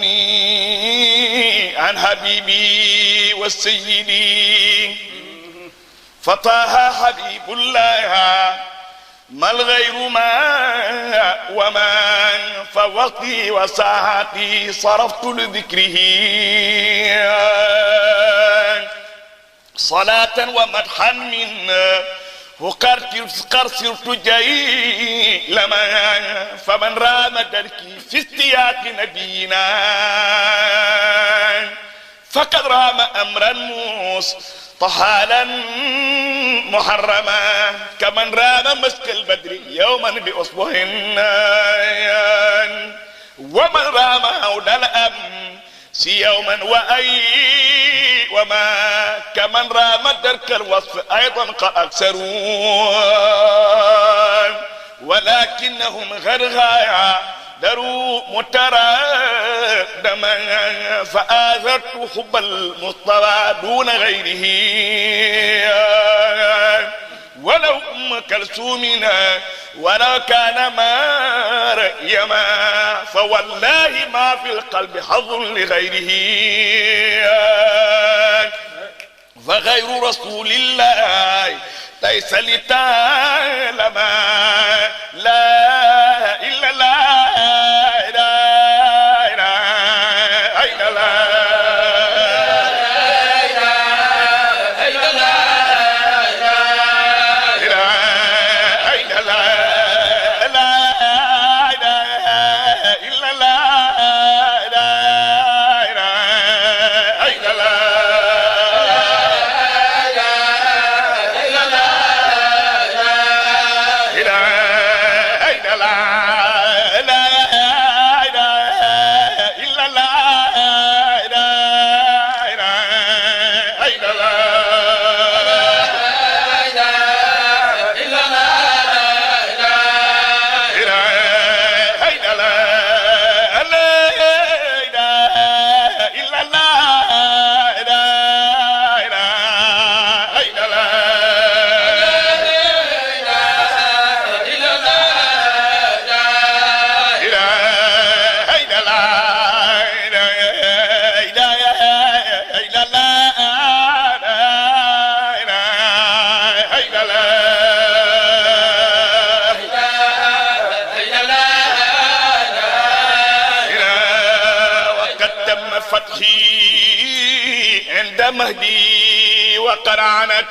تسألوني عن حبيبي والسيدي فطه حبيب الله ما الغير ما ومن فوقتي وساعتي صرفت لذكره صلاة ومدحا منا وقر صرت جاي لما فمن رام دركي في استياق نبينا فقد رام أمرا طحالا محرما كمن رام مسك البدر يوما بأصبح ومن رام هدى الأمس يوما وأي وما كمن رام درك الوصف أيضا قد أكثرون ولكنهم غرغايا دروا متردما فآثرت حب المصطفى دون غيره ولو أم كلثومنا ولو كان مريما فوالله ما في القلب حظ لغيره فغير رسول الله ليس لتعلم لا إلا الله عند مهدي وقرعنت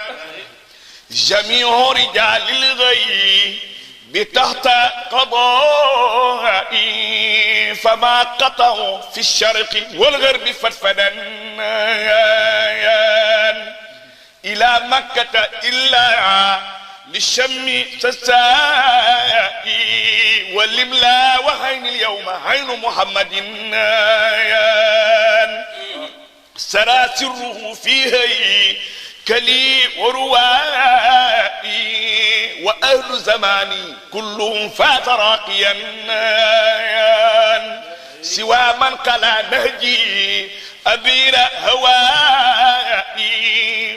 جميع رجال الغي بتحت قضائي فما قطعوا في الشرق والغرب فتفدا إلى مكة إلا للشم سسائي والإملا وعين اليوم عين محمد سرى سره فيه كلي وروائي وأهل زماني كلهم فات راقيا سوى من قلى نهجي أبير هوائي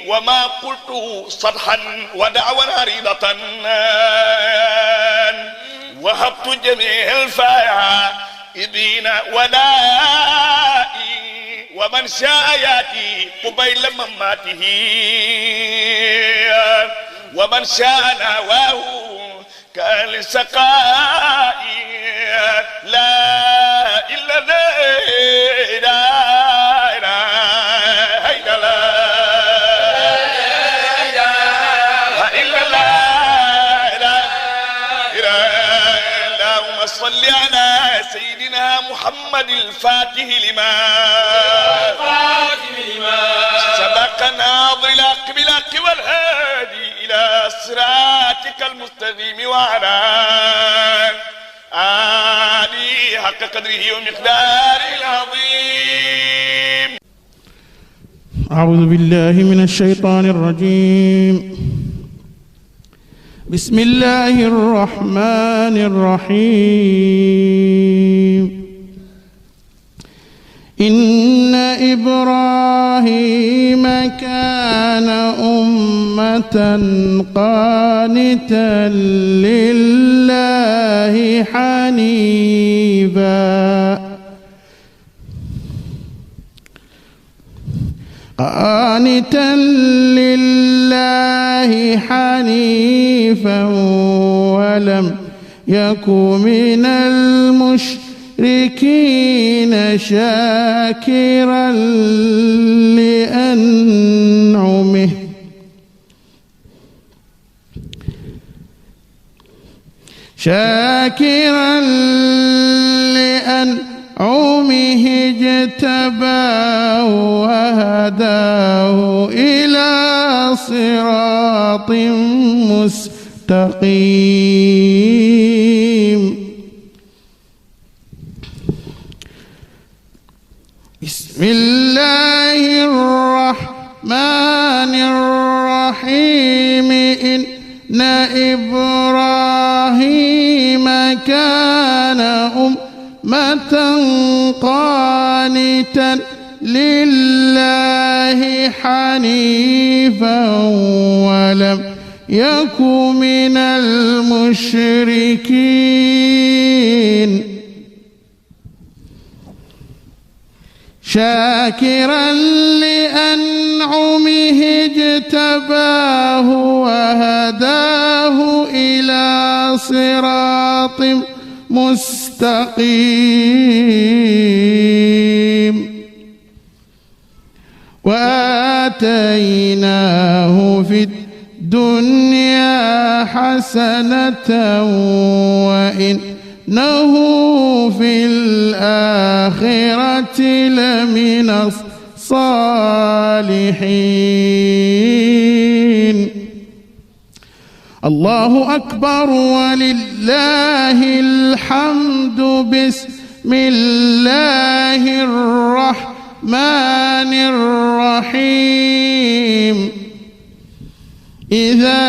وما قلت صرحا ودعوى عريضة وهبت جميع الفائدين ولائي ومن شاء ياتي قبيل مماته ومن شاء نواه كالسقائي لا إلا صل على سيدنا محمد الفاتح لما سبق ناظر الحق بالحق والهادي إلى صراطك المستقيم وعلى آله حق قدره ومقداره العظيم. أعوذ بالله من الشيطان الرجيم. بسم الله الرحمن الرحيم. إن إبراهيم كان أمة قانتا لله حنيفا قانتا لله حنيفا ولم يك من المشركين شاكرا لأنعمه اجتباه وهداه إلى صراط مستقيم. بسم الله الرحمن الرحيم. إن إبراهيم كان أمة قانتا لله حنيفا ولم يك من المشركين شاكرا لأنعمه اجتباه وهداه إلى صراط مستقيم. وآتيناه في الدنيا حسنة وإنه في الآخرة لمن الصالحين. الله أكبر ولله الحمد. بسم الله الرحمن الرحيم. إذا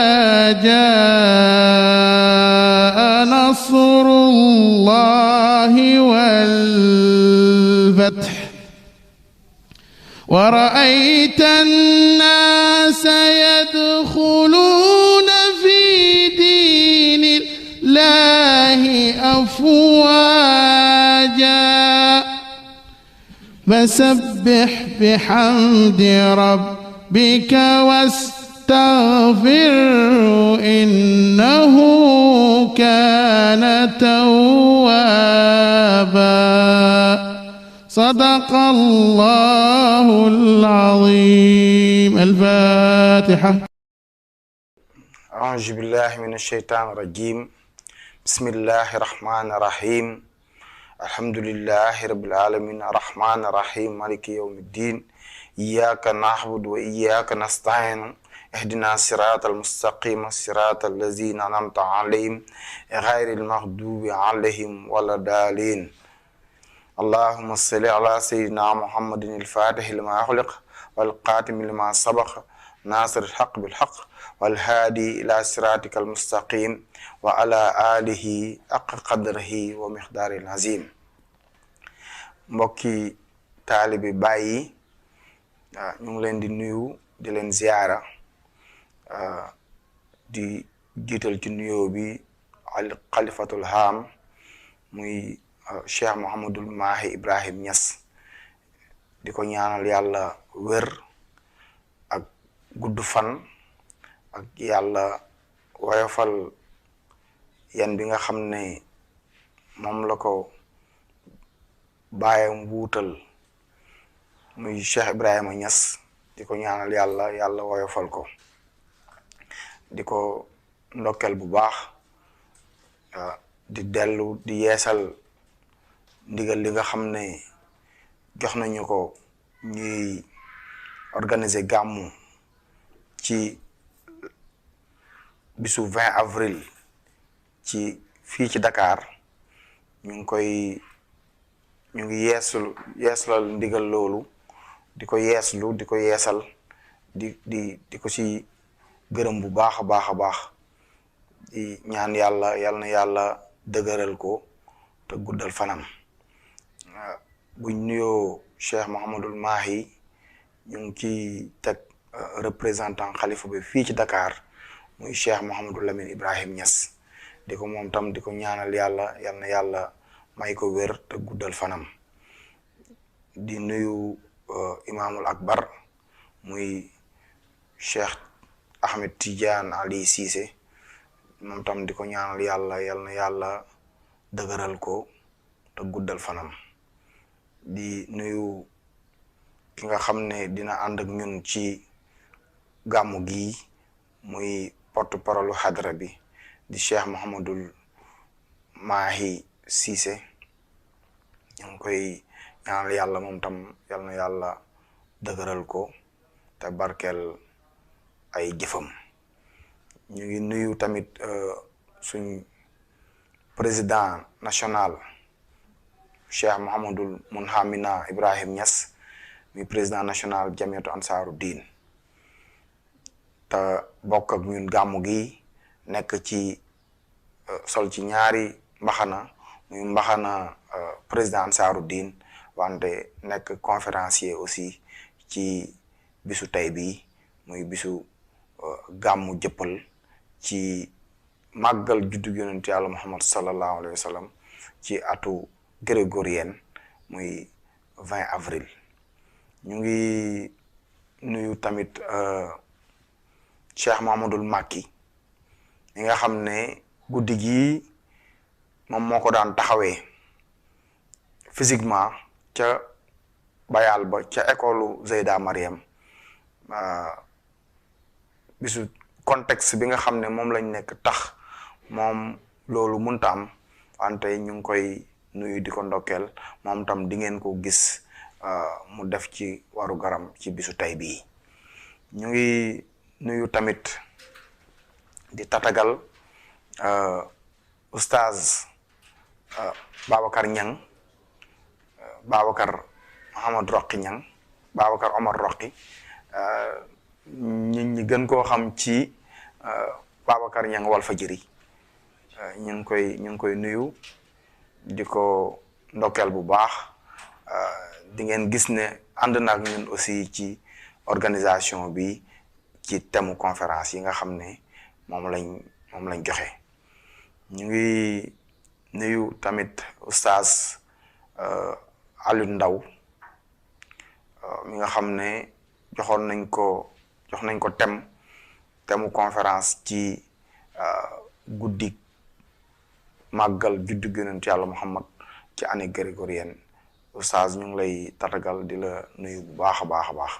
جاء نصر الله والفتح ورأيت الناس يدخلون في دين الله أفواجا فسبح بحمد ربك واستغفره إنه كان توابا. صدق الله العظيم. الفاتحة. أعوذ بالله من الشيطان الرجيم. بسم الله الرحمن الرحيم. الحمد لله رب العالمين الرحمن الرحيم مالك يوم الدين. إياك نعبد وإياك نستعين. اهدنا الصراط المستقيم صراط الذين أنعمت عليهم غير المغضوب عليهم ولا الضالين. اللهم صل على سيدنا محمد الفاتح لما أغلق والقاتم لما سبق ناصر الحق بالحق والهادي إلى صراطك المستقيم وعلى آله حق قدره ومقداره العظيم. mbokki taalibi Baay ñu ngi leen di nuyu di leen ziyaara di jiital ci nuyoo bi al xalifatul haam muy Cheikh Mouhamadul Mahi Ibrahim Niass di ko ñaanal yàlla wér ak gudd fan ak yàlla woyofal yan bi nga xam ne moom la ko baayam wuutal muy Cheikh Ibrahima Niass di ko ñaanal yàlla woyofal ko di ko ndokkel bu baax di dellu di yeesal ndigal li nga xam ne jox nañu ko ñuy organiser gàmmu ci bisu 20 avril ci fii ci Dakar ñu ngi yeesalal ndigal loolu di ko yeesal di ko ci gërëm bu baax a baax a baax di ñaan yal na yàlla dëgëral ko te guddal fanam. buñ nuyoo Cheikh Mouhamadul Mahi ñu ngi ci teg représentant xalifa bi fii ci Dakar muy Cheikh Mouhamadul Lamine Ibrahim Niass di ko moom tam di ko ñaanal yal na yàlla may ko wér te guddal fanam. di nuyu imaamul akbar muy Cheikh Ahmed Tidiane Ali Cissé moom tam di ko ñaanal yàlla yal na yàlla dëgëral ko te guddal fanam. di nuyu ki nga xam ne dina ànd ak ñun ci gàmmu gi muy porte-parole xadra bi di Cheikh Mouhamadul Mahi Cissé ñu ngi koy ñaanal yàlla moom tam yal na yàlla dëgëral ko te barkeel ay jëfam. ñu ngi nuyu tamit suñ président national Cheikh Mouhamadul Munhamina Ibrahim Niass mi président national Jamiyatu Ansaaru Diin te bokk ak ñun gàmmu gi nekk ci sol ci ñaari mbaxana muy mbaxana président Ansaaru Diin wante nekk conférencier aussi ci bisu tey bi muy bisu gàmmu jëppal ci màggal juddu yonent yàlla Muhammad sallallahu alayhi wa sallam ci atu grégorien muy 20 avril. ñu ngi nuyu tamit Cheikh Mahamadul Makki mi nga xam ne guddi gii moom moo ko daan taxawee physiquement ca bayal ba ca école Zeyda Mariam bisu contexte bi nga xam ne moom lañ nekk tax moom loolu mënta am wante ñu ngi koy nuyu di ko ndokkeel moom tam di ngeen ko gis mu def ci waru garam ci bisu tey bii. ñu ngi nuyu tamit di tatagal oustaz Babacar Niang Babacar Mohamed Roqi Niang Babacar Omar Roqi ñi gën koo xam ci Babacar Niang Walfadjri ñu ngi koy nuyu di ko ndokkeel bu baax. di ngeen gis ne ànd na ak ñun aussi ci organisation bi ci thème conférence yi nga xam ne moom lañ joxe. ñu ngi nuyu tamit oustaz Aliou Ndaw mi nga xam ne jox nañ ko thème conférence ci guddi màggal juddu yonent yàlla Muhammad ci année grégorienne. oustaz ñu ngi lay tatagal di la nuyu bu baax a baax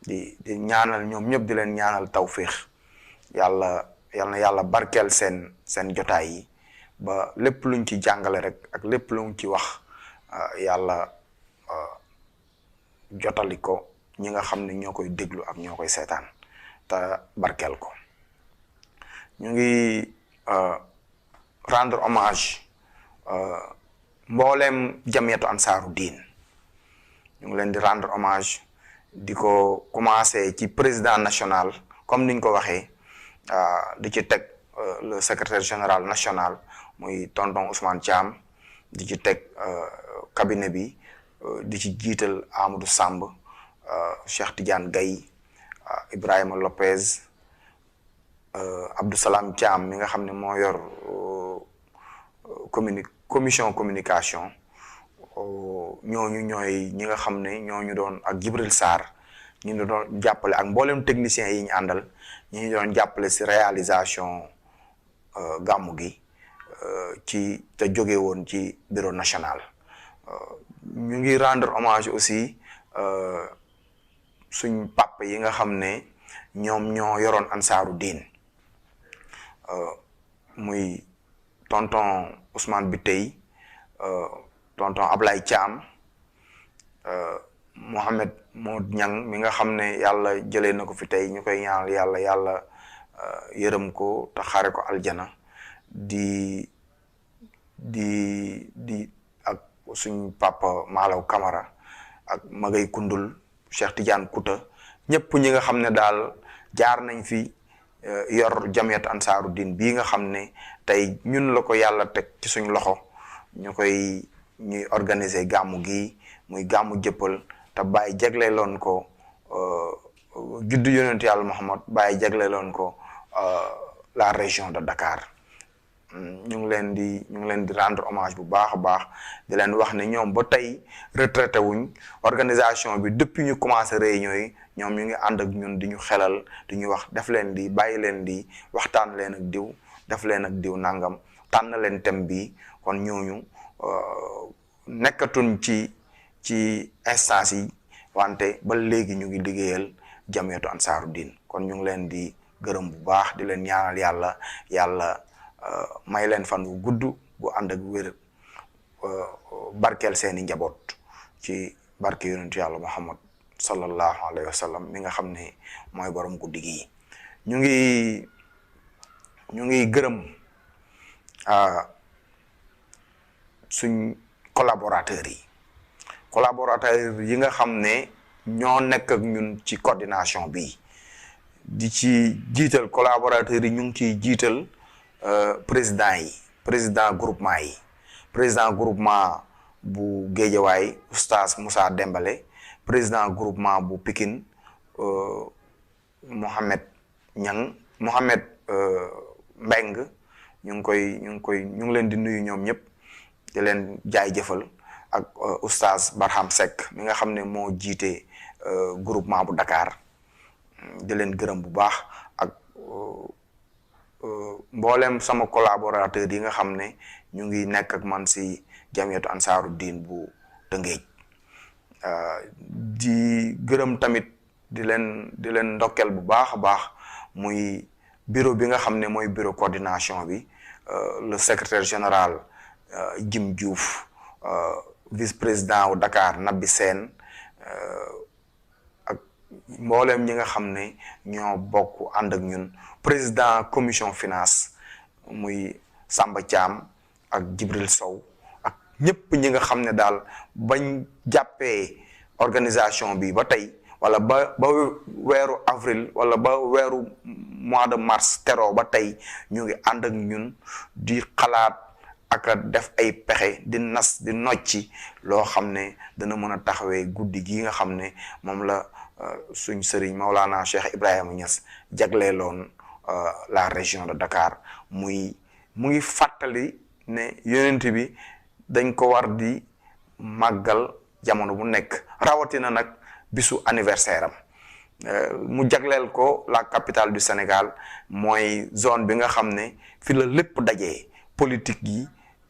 di ñaanal ñoom ñëpp di leen ñaanal tawféex yal na yàlla barkeel seen jotaay yi ba lépp luñ ci jàngale rek ak lépp luñ ci wax yàlla jotali ko ñi nga xam ne ñoo koy déglu ak ñoo koy seetaan te barkeel ko. ñu ngi rendre hommage mbooleem jamiyatu ansaaru diin ñu ngi leen di rendre hommage di ko commencé ci président national comme niñ ko waxee di ci teg le secrétaire général national muy tonton Ousmane Thiam di ci teg cabinet bi di ci jiital Amadou Samb Cheikh Tidiane Gaye Ibrahima Lopez Abdou Salam Thiam mi nga xam ne moo yor commission communication ñooñu ñooy ñi nga xam ne ñooñu doon ak Jibril Sarr ñu doon jàppale ak mboolem techniciens yi ñu àndal ñu doon jàppale si réalisation gàmmu gi ci te jóge woon ci bureau national. ñu ngi rendre hommage aussi suñ papa yi nga xam ne ñoom ñoo yoroon ansaaru diin muy tonton Ousmane Bitey tonton Ablaye Thiam Mohamed Mod Niang mi nga xam ne yàlla jëlee na ko fi tey ñu koy ñaanal yàlla yërëm ko te xaare ko aljana di ak suñ papa Malaw Camara ak Magay Kundul Cheikh Tidiane Kouta ñëpp ñi nga xam ne daal jaar nañ fi yor jamiyat ansaaru diin bii nga xam ne tey ñun la ko yàlla teg ci suñ loxo ñuy organiser gàmmu gi muy gàmmu jëppal te bàyyi jagleeloon ko juddu yonent yàlla Muhammad bàyyi jagleeloon ko la région de Dakar ñu ngi leen di rendre hommage bu baax a baax di leen wax ne ñoom ba tey retraité wuñ organisation bi depuis ñu commencé réunion yi ñoom ñu ngi ànd ak ñun di ñu xelal di ñu wax def leen di bàyyi leen di waxtaan leen ak diw def leen ak diw nangam tànn leen thème bi kon ñooñu nekkatuñ ci instance yi wante ba léegi ñu ngi liggéeyal jamiyatu ansaaru diin kon ñu ngi leen di gërëm bu baax di leen ñaanal yàlla may leen fan wu gudd bu ànd ak wér barkeel seeni njaboot ci barke yonentu yàlla Muhammad sallallahu alayhi wa sallam mi nga xam ne mooy borom guddi gi ñu ngi gërëm suñ collaborateurs yi nga xam ne ñoo nekk ak ñun ci coordination bi di ci jiital collaborateurs yi ñu ngi ciy jiital président groupement bu Géejawaay oustaz Moussa Dembale président groupement bu Pikine Mohamed Mbeng ñu ngi leen di nuyu ñoom ñëpp di leen jaay jëfal ak oustaz Barham Seck mi nga xam ne moo jiite groupement bu Dakar di leen gërëm bu baax ak mboolem sama collaborateur yi nga xam ne ñu ngi nekk ak man si jamiyatu ansaaru diin bu Tëngéej di gërëm tamit di leen ndokkeel bu baax a baax muy bureau bi nga xam ne mooy bureau coordination bi le secrétaire général Jim Diouf vice-président wu Dakar Nabi Sène ak mboolem ñi nga xam ne ñoo bokk ànd ak ñun président commission finance muy Samba Thiam ak Jibril Sow ak ñëpp ñi nga xam ne daal bañ jàppee organisation bi ba tey wala ba weeru avril wala ba weeru mois de mars teroo ba tey ñu ngi ànd ak ñun di xalaat ak def ay pexe di nas di nocci loo xam ne dana mën a taxawee guddi gi nga xam ne moom la suñ sëriñ Maulana Cheikh Ibrahima Niass jagleeloon la région de Dakar mu ngi fàttali ne yonent bi dañ ko war di màggal jamono bu nekk rawatina nag bisu anniversaire am mu jagleel ko la capitale du Sénégal mooy zone bi nga xam ne fi la lépp dajee politique yi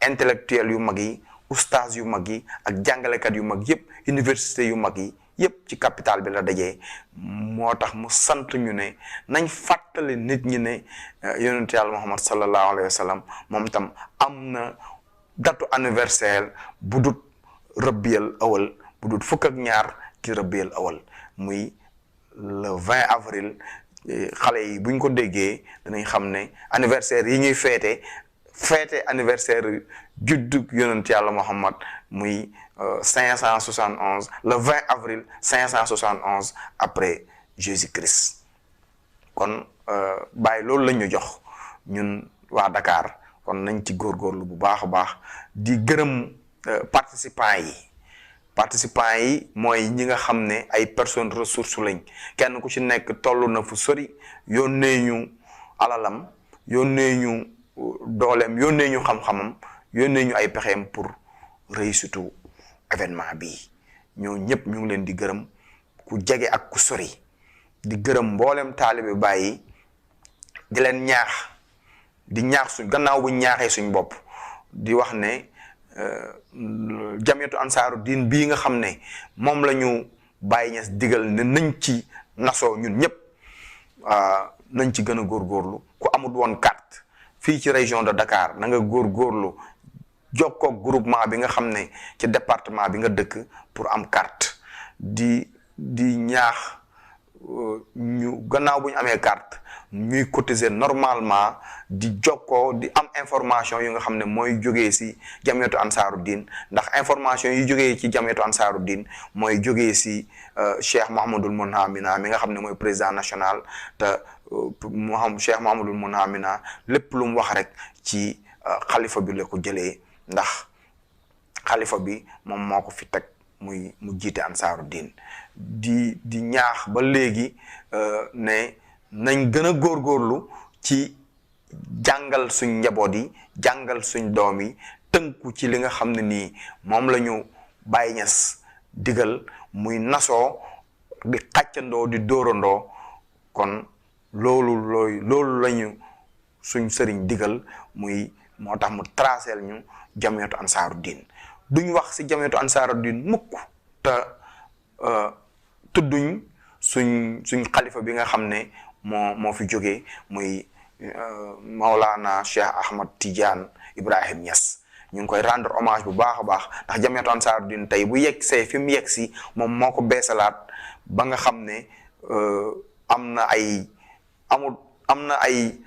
intellectuel yu mag yi oustaz yu mag yi ak jàngalekat yu mag yëpp université yu mag yi yëpp ci capitale bi la dajee moo tax mu sant ñu ne nañ fàttali nit ñi ne yonent yàlla Muhammad sallallahu alayhi wa sallam moom tam am na datu anniversaire bu dut rëbbiyal awal bu dut fukk ak ñaar ci rëbbiyal awal muy le 20 avril xale yi buñ ko déggee danañ xam ne anniversaire yi ñuy feete anniversaire juddug yonent yàlla Muhammad muy 571 le 20 avril 571 après Jésus-Christ kon bàyyi loolu la ñu jox ñun waa Dakar kon nañ ci góorgóorlu bu baax a baax di gërëm participants yi mooy ñi nga xam ne ay personnes ressources lañ kenn ku ci nekk toll na fu sori yónnee ñu alalam yónnee ñu dooleem yónnee ñu xam-xamam yónnee ñu ay pexeem pour réussite événement bi ñoo ñëpp ñu ngi leen di gërëm ku jege ak ku sori di gërëm mboolem taalibe Baay di leen ñaax suñ gannaaw bu ñaaxee suñ bopp di wax ne jamiyatu ansaaru diin bii nga xam ne moom la ñu Baay Ñas digal ne nañ ci nasoo ñun ñëpp nañ ci gën a góorgóorlu ku amul woon carte fii ci région de Dakar na nga góorgóorlu jokkoo groupement bi nga xam ne ci département bi nga dëkk pour am carte di ñaax ñu gannaaw bu ñu amee carte ñuy cotiser normalement di jokkoo di am information yu nga xam ne mooy jógee si jamiyatu ansaaru diin ndax information yi jógee ci jamiyatu ansaaru diin mooy jógee si Cheikh Mouhamadul Mounhamina mi nga xam ne mooy président national te Cheikh Mouhamadul Mounhamina lépp lu mu wax rek ci xalifa bi la ko jëlee ndax xalifa bi moom moo ko fi teg mu jiite ansaaru diin di ñaax ba léegi ne nañ gën a góorgóorlu ci jàngal suñ njaboot yi jàngal suñ doom yi tënku ci li nga xam ne nii moom la ñu Baay Ñas digal muy nasoo di xàccandoo di dóorandoo kon loolu lañu suñ sëriñ digal muy moo tax mu traceel ñu jamiyatu ansaaru diin duñ wax ci jamiyatu ansaaru diin mukk te tudduñ suñ xalifa bi nga xam ne moo fi jógee muy Maulana Cheikh Ahmad Tidiane Ibrahim Niass ñu ngi koy rendre hommage bu baax a baax ndax jamiyatu ansaaru diin tey bu yegg see fi mu yegg si moom moo ko beesalaat ba nga xam ne am na ay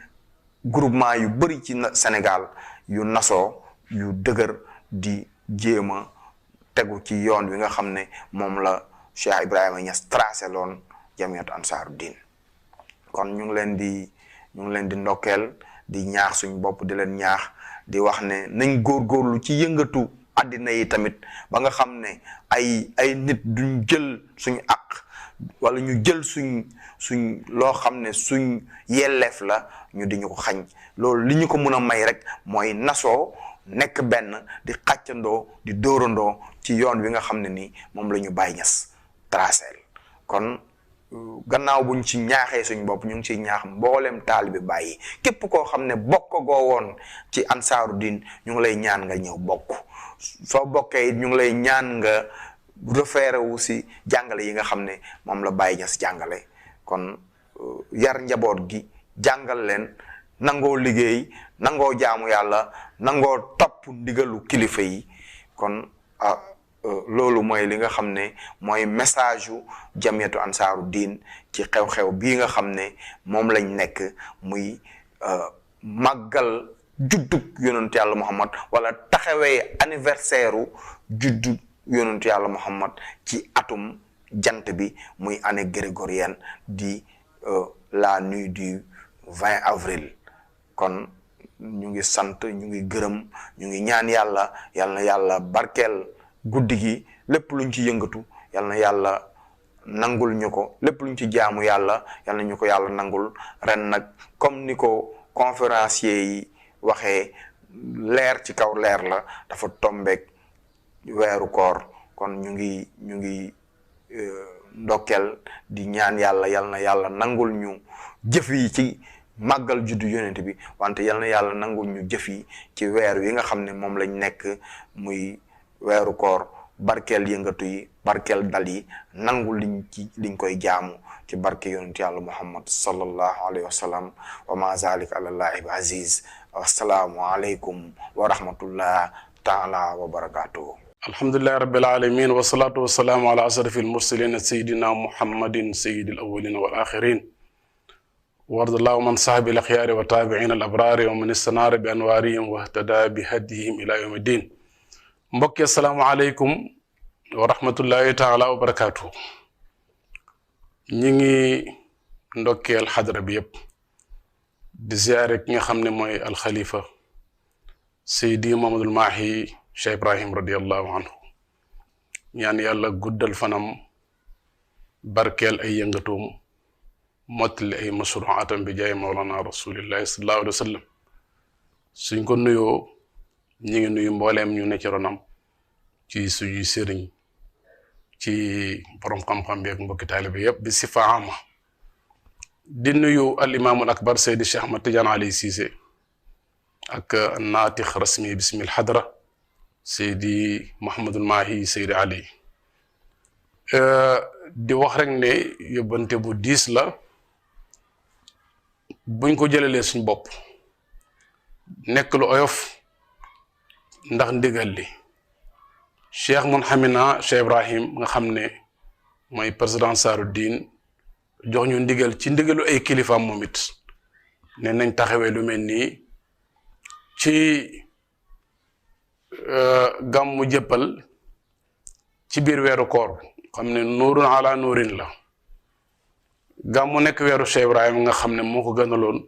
groupement yu bëri ci Sénégal yu nasoo yu dëgër di jéem a tegu ci yoon wi nga xam ne moom la Cheikh Ibrahima Niass tracé loon jamiyatu ansaaru diin kon ñu ngi leen di ndokkeel di ñaax suñ bopp di leen ñaax di wax ne nañ góorgóorlu ci yëngatu àddina yi tamit ba nga xam ne ay nit duñ jël suñ àq wala ñu jël suñ loo xam ne suñ yelleef la ñu di ñu ko xañ loolu li ñu ko mën a may rek mooy nasoo nekk benn di xàccandoo di dóorandoo ci yoon wi nga xam ne ni moom la ñu Baay Ñas traceel kon gannaaw buñ ci ñaaxee suñ bopp ñu ngi ciy ñaax mboolem taalibe Baay yi képp koo xam ne bokk goo woon ci ansaaru diin ñu ngi lay ñaan nga ñëw bokk soo bokkee it ñu ngi lay ñaan nga référé wu si jàngale yi nga xam ne moom la Baay Ñas jàngale kon yar njaboot gi jàngal leen nangoo liggéey nangoo jaamu yàlla nangoo topp ndigalu kilifa yi kon loolu mooy li nga xam ne mooy message yu jamiyatu ansaaru diin ci xew-xew bii nga xam ne moom lañ nekk muy màggal juddug yonentu yàlla Muhammad wala taxawee anniversaire u juddug yonentu yàlla Muhammad ci atum jant bi muy année grégorienne di la nuit du 20 avril kon ñu ngi sant ñu ngi gërëm ñu ngi ñaan yàlla yal na yàlla barkeel guddi gi lépp luñ ci yëngatu yal na yàlla nangul ñu ko lépp luñ ci jaamu yàlla yal na ñu ko yàlla nangul ren nag comme ni ko conférencier yi waxee leer ci kaw leer la dafa tombeek weeru koor kon ñu ngi ndokkeel di ñaan yàlla yal na yàlla nangul ñu jëf yi ci màggal juddu yonent bi wante yal na yàlla nangul ñu jëf yi ci weer wi nga xam ne moom lañ nekk muy weeru koor barkeel yëngatu yi barkeel dal yi nangul liñ koy jaamu ci barke yonent yàlla Muhammad sallallahu alayhi wa sallam wa ma zalika alallahi bi aziz assalaamu aleykum wa rahmatullah taala wa barakatuhu alhamdulillahi rabbil alamin wa salatu wa salaamu ala asrafil mursalin sayidina muhammadin sayyidil awwalin wal akhirin wardallahu man sahabil akhyari wa tabi'in al abrari wa man istanara bi anwarihim wa ihtada bi hadihim ila yawmi din mbokki assalaamu aleykum wa rahmatullahi taala wa barakatuhu ñi ngi ndokkeel xadra bi yëpp di ziyaare ki nga xam ne mooy alxalifa Seydi Mamadul Maahi Cheikh Ibrahim radiallahu anhu ñaan yàlla guddal fanam barkeel ay yëngatoom mottali ay masruuaatam bi jaay mawlana rasulillahi sallallahu alayhi wa sallam suñ ko nuyoo ñi ngi nuyu mbooleem ñu ne ci ronam ci suñuy sëriñ ci borom xam-xam bi ak mbokki taalibe yëpp bi si faama di nuyu al imaamul akbar Seydi Cheikh Ahmad Tidiane Ali Cissé ak naatix rasmi bismil hadra Seydi Mouhamadul Mahi Seydi Ali di wax rek ne yóbbante bu diis la buñ ko jëlalee suñ bopp nekk lu oyof ndax ndigal li Cheikh Munhamina Cheikh Ibrahim nga xam ne mooy président Ansaaru Diin jox ñu ndigal ci ndigalu ay kilifaam moom it ne nañ taxawee lu mel nii ci gàmmu jëppal ci biir weeru koor xam ne nuurun ala nuurin la gàmmu nekk weeru Cheikh Ibrahim nga xam ne moo ko gënaloon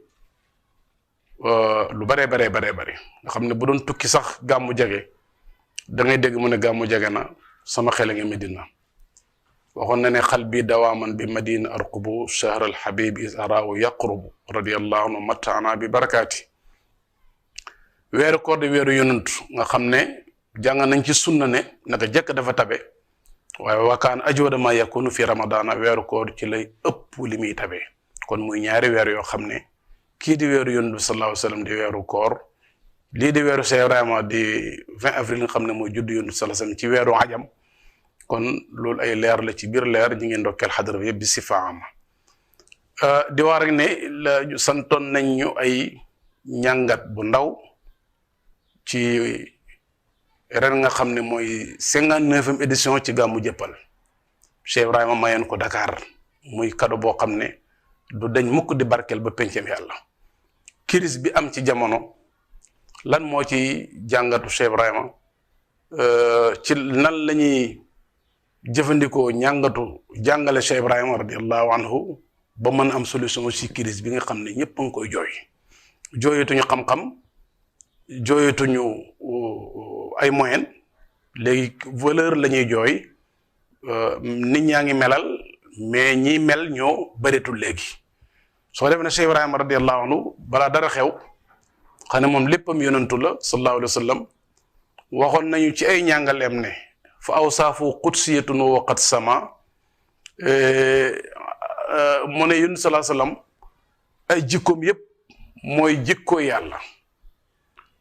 lu bare nga xam ne bu doon tukki sax gàmmu jege da ngay dégg mu ne gàmmu jege na sama xel nga Medina waxoon na ne xal bi dawaaman bi madina arqubu shahr al habib is araahu yaqrubu radiyallahu anhu mattaana bi barakaati. weeru koor di weeru yonent nga xam ne jàng nañ ci sunna ne naka jëkk dafa tabe waaye wakaan ajooda ma yakunu fi ramadana weeru koor ci lay ëpp li muy tabe kon muy ñaari weer yoo xam ne kii di weeru yonent bi sallallahu alayhi wa sallam di weeru koor lii di weeru Cheikh Ibrahima di 20 avril nga xam ne mooy juddu yonent bi sallallahu alayhi wa sallam ci weeru ajam kon loolu ay leer la ci biir leer ñi ngeen ndokkeel xadara bi yëpp bi si faama di war rek ne la santoon nañ ñu ay ñàngat bu ndaw ci ren nga xam ne mooy 59e édition ci gàmmu jëppal Cheikh Ibrahima mayoon ko Dakar muy cadeau boo xam ne du dañ mukk di barkeel ba pencem yàlla. crise bi am ci jamono lan moo ci jàngatu Cheikh Ibrahima ci nan la ñuy jëfandikoo ñàngatu jàngale Cheikh Ibrahima radiallahu anhu ba mën am solution ci crise bi nga xam ne ñëpp a ngi koy jooyatuñu xam-xam jooyatuñu ay moyen léegi valeur la ñuy jooy nit ñaa ngi melal mais ñi mel ñoo bëreetul léegi soo defee ne Cheikh Ibrahima radiallahu anhu balaa dara xew xam ne moom léppam yonantu la sallallahu alayhi wa sallam waxoon nañu ci ay ñàngaleem ne fa awsaafu qudsiyatun wa waqat sama mu ne yun sallallahu alayhi wa sallam ay jikkoom yépp mooy jikkoo yàlla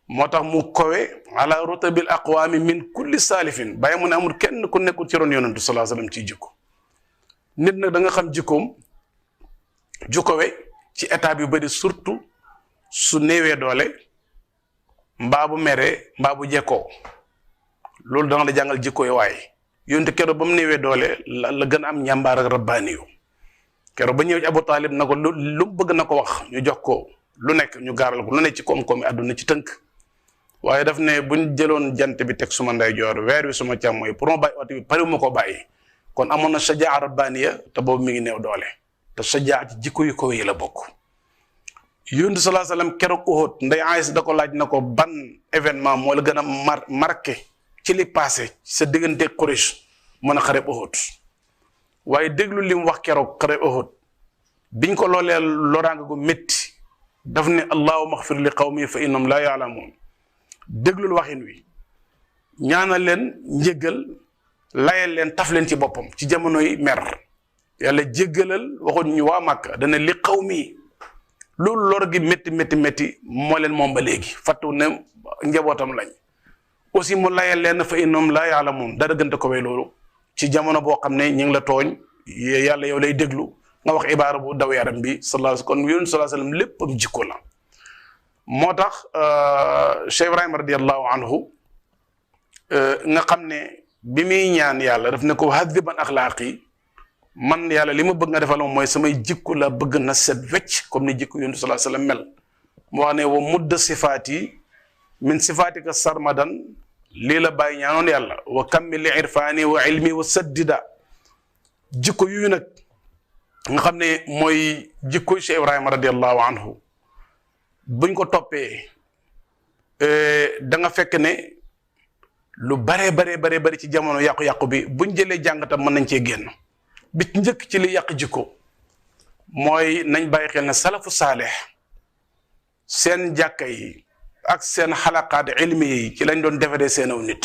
moo tax mu kowe ala rutabil aqwaami min kulli saalifin bàyyi mu ne amul kenn ku nekkul ci ron yonantu sallallahu alayhi wa sallam ciy jikko nit nag da nga xam jikkoom jukkowe ci état yu bëri surtout su néewee doole mbaa bu meree mbaa bu jekkoo loolu danga la jàngal jikko yi waaye yonte keroog ba mu néewee doole la gën a am ñàmbaar ak rabbaani yu keroog ba ñëw ci Abu Talib na ko lu bëgg na ko wax ñu jox ko lu nekk ñu gaaral ko lu nekk ci koom-koomi àdduna ci tënk waaye daf ne buñ jëloon jant bi teg suma ndeyjoor weer wi suma càmmooy pour ma bàyyi oto bi pare ma ko bàyyi kon amoon na sajaa rabbaaniya te boobu mi ngi néew doole te sajaa ci jikko yu ko yi la bokk yonent sallallahu alayhi wasallam keroog Uhud ndey Aysa da ko laaj na ko ban événement moo la gën a marqué ci li passé sa diggante Quraysh mën a xareb Uhud waaye déglu li mu wax keroog xareb Uhud biñ ko loolee loraanga gu métti daf ne allahumma ighfir li qawmi fa innahum la ya'lamun déglul waxin wi ñaanal leen njéggal layal leen taf leen ci boppam ci jamonoy mer yàlla jéggalal waxuñ ñu waa Màkka dana li qawmi loolu lor gi métti moo leen moom ba léegi fàttu ne njabootam lañ aussi mu layal leen fa innahum la ya'lamun dara gënte ko way loolu ci jamono boo xam ne ñu ngi la tooñ yàlla yow lay déglu nga wax ibaara bu daw yaram bi sallallahu alayhi kon yonent sallallahu alayhi wasallam léppam jikko la moo tax Cheikh Ibrahima radiallahu anhu nga xam ne bi muy ñaan yàlla daf ne ko hadiban axlaaqi man yàlla li ma bëgg nga defal moom mooy samay jikko la bëgg na set wecc comme ni jikko yonent sallallahu alayhi wasallam mel mu wax ne wa mudda sifaati min sifaatika sarmadan lii la bàyyi ñaanoon yàlla wa kammil irfaani wa ilmi wa saddida jikko yu nag nga xam ne mooy jikko Cheikh Ibrahima radiallahu anhu buñ ko toppee da nga fekk ne lu bare ci jamono yàqu-yàqu bi buñ jëlee jàngatam mën nañ cee génn bi njëkk ci li yàq jikko mooy nañ bàyyi xel ne salafu saalih seen jàkka yi ak seen xalaqaat ilmi yi ci lañ doon defaree seen aw nit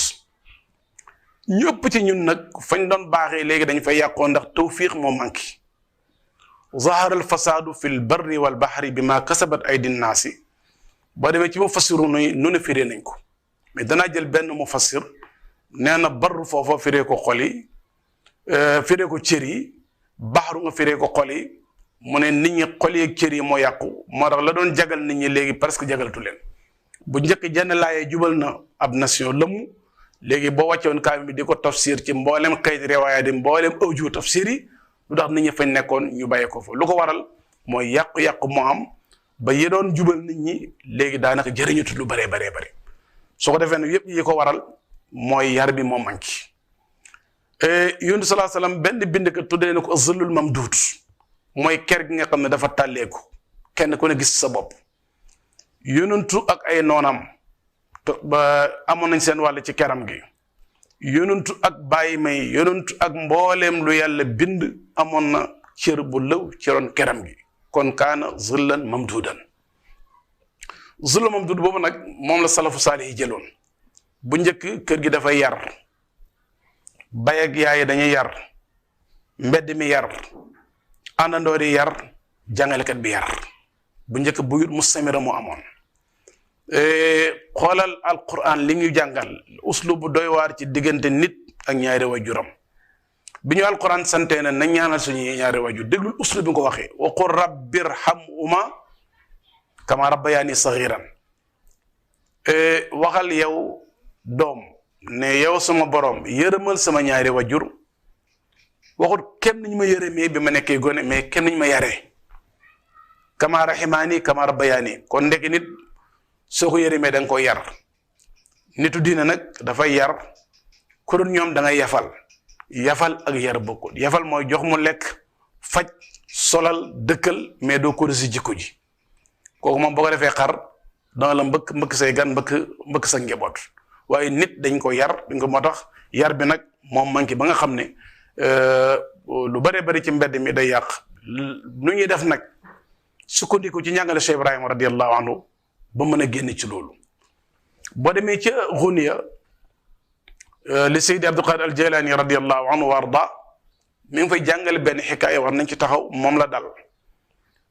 ñëpp ci ñun nag fañ doon baaxee léegi dañ fay yàqoo ndax tawfiq moo manqué zahara al fasadu fi l barri wal bahri bi ma kasabat aydi nnaasi boo demee ci mufassiru nu ne firee nañ ko mais danaa jël benn mufassir nee na barru foofa firee ko xol yi firee ko cër yi baxaru nga firee ko xol yi mu ne nit ñi xol yi ak cër yi moo yàqu moo tax la doon jagal nit ñi léegi presque jagalatu leen bu njëkk jenn laayee jubal na ab nation lëmu léegi boo wàccewoon kaam bi di ko tafsir ci mboolem xëyit riwaaya di mboolem awju tafsir yi lu tax nit ñi fañ nekkoon ñu bàyyee ko fa lu ko waral mooy yàqu-yàqu moo am ba yi doon jubal nit ñi léegi daanaka jëriñutut lu bare soo ko defee ne yëpp yi ko waral mooy yar bi moo manqué yonent sallallahu alayhi wasallam benn bind ko tuddee na ko zillul mamduud mooy ker gi nga xam ne dafa tàlleeku kenn ku ne gis sa bopp yonentu ak ay noonam ba amoon nañ seen wàll ci keram gi yonantu ak bàyyi may yonantu ak mbooleem lu yàlla bind amoon na cër bu lëw ci ron keram gi kon kaana zillan mamdudan zillan mamdud boobu nag moom la salafu saalih yi jëloon bu njëkk kër gi dafay yar bay ak yaay dañuy yar mbedd mi yar àndandoor yi yar jàngalekat bi yar bu njëkk buyut mustamira moo amoon xoolal alquran li ñu jàngal uslub bu doy waar ci diggante nit ak ñaari wajuram bi ñu alquran santee na nañ ñaanal suñu ñaari wajur déglul uslub bi nga ko waxee wa qul rabbi irhamhuma kama rabbayani saghiran waxal yow doom ne yow sama borom yërëmal sama ñaari wajur waxut kenn niñ ma yërëmee bi ma nekkee gone mais kenn niñ ma yaree kama rahimaani kama rabbayani kon ndekki nit soo ko yërëmee da nga koy yar nitu diina nag dafay yar ku dul ñoom da ngay yafal ak yar bokkul yafal mooy jox mu lekk faj solal dëkkal mais doo ko si jikko ji kooku moom boo ko defee xar danga la mbëkk say gan mbëkk sa njaboot waaye nit dañ ko yar dañ ko moo tax yar bi nag moom manqué ba nga xam ne lu bëree bëri ci mbedd mi day yàq nu ñuy def nag sukkandiku ci njàngale Cheikh Ibrahima radiyallahu anhu ba mën a génn ci loolu boo demee ca Ghuniya li Seydi Abdul Qadir al Jilani radiyallahu anhu wa arda mi ngi fay jàngale benn xikaaya war nañ ci taxaw moom la dal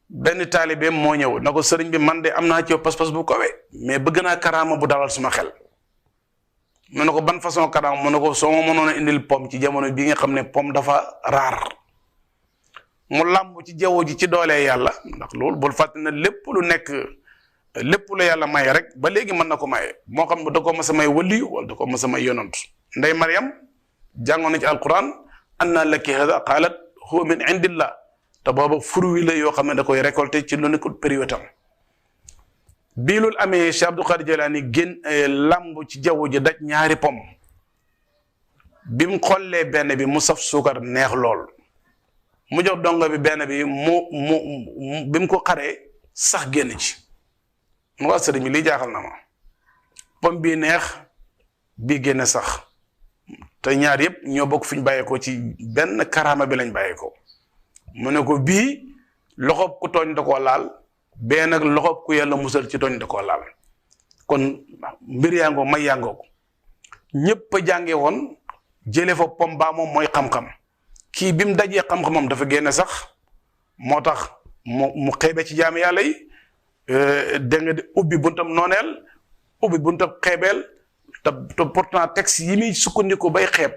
benn taalibeem moo ñëw na ko sëriñ bi man de am naa ci pas-pas bu kawe mais bëgg naa karaama bu dalal suma xel mu ne ko ban façon karaama mu ne ko soo ma mënoon a indil pom ci jamono bii nga xam ne pom dafa raar mu làmb ci jaww ji ci doolee yàlla ndax loolu bul fàtte ne lépp lu nekk lépp la yàlla maye rek ba léegi mën na ko maye moo xam da ko mas a may waliyu wala da ko mas a may yonant ndey Mariam jàngoon na ci alquran anna laki hada qalat huwa min indillah te booba fruit la yoo xam ne da koy récolté ci lu nekkul période am bii loolu amee Cheikh Abdul Qadir Jilani génn lamb ci jaww ji daj ñaari pom bi mu xollee benn bi mu saf suukar neex lool mu jox dongo bi benn bi bi mu ko xaree sax génn ci mu wax sëriñ bi lii jaaxal na ma pom bii neex bii génne sax te ñaar yëpp ñoo bokk fi ñu bàyyeekoo ci benn karaama bi lañ bàyyeekoo mu ne ko bii loxob ku tooñ da koo laal bee nag loxob ku yàlla musal ci tooñ da koo laal kon mbir yaa ngoo may yaa ngoo ñëpp a jànge woon jële fa pom baa moom mooy xam-xam kii bi mu dajee xam-xamam dafa génne sax moo tax mu xeebe ci jaami yàlla yi dégg nga di ubbi buntam nooneel ubbi buntam xeebeel te pourtant texte yi muy sukkandiku bay xeeb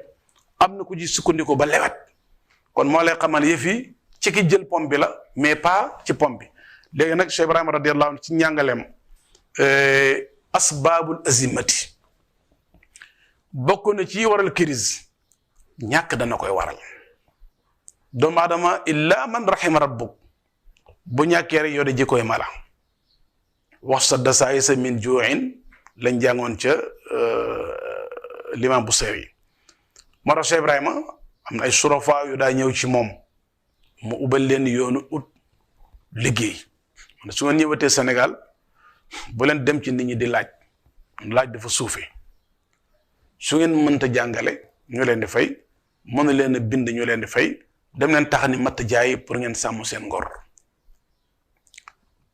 am na ku ci sukkandiku ba lewet kon moo lay xamal yëf yi ci ki jël pom bi la mais pas ci pom bi léegi nag Cheikh Ibrahima radiyallahu anhu ci njàngaleem asbaabul azimati bokk na ci waral crise ñàkk dana koy waral doomu aadama illa man rahima rabbuk bu ñàkkee rek yow de jikkoy mala wax sa dasaay sa min juuin lañ jàngoon ca l'imam Busayri moo tax Cheikh Ibrahima am na ay surafa yu daa ñëw ci moom mu ubal leen yoonu ut liggéey su ngeen ñëwatee Sénégal bu leen dem ci nit ñi di laaj dafa suufe su ngeen mënta jàngale ñu leen di fay mënu leen a bind ñu leen di fay dem leen tax ni matt jaay pour ngeen sàmm seen ngor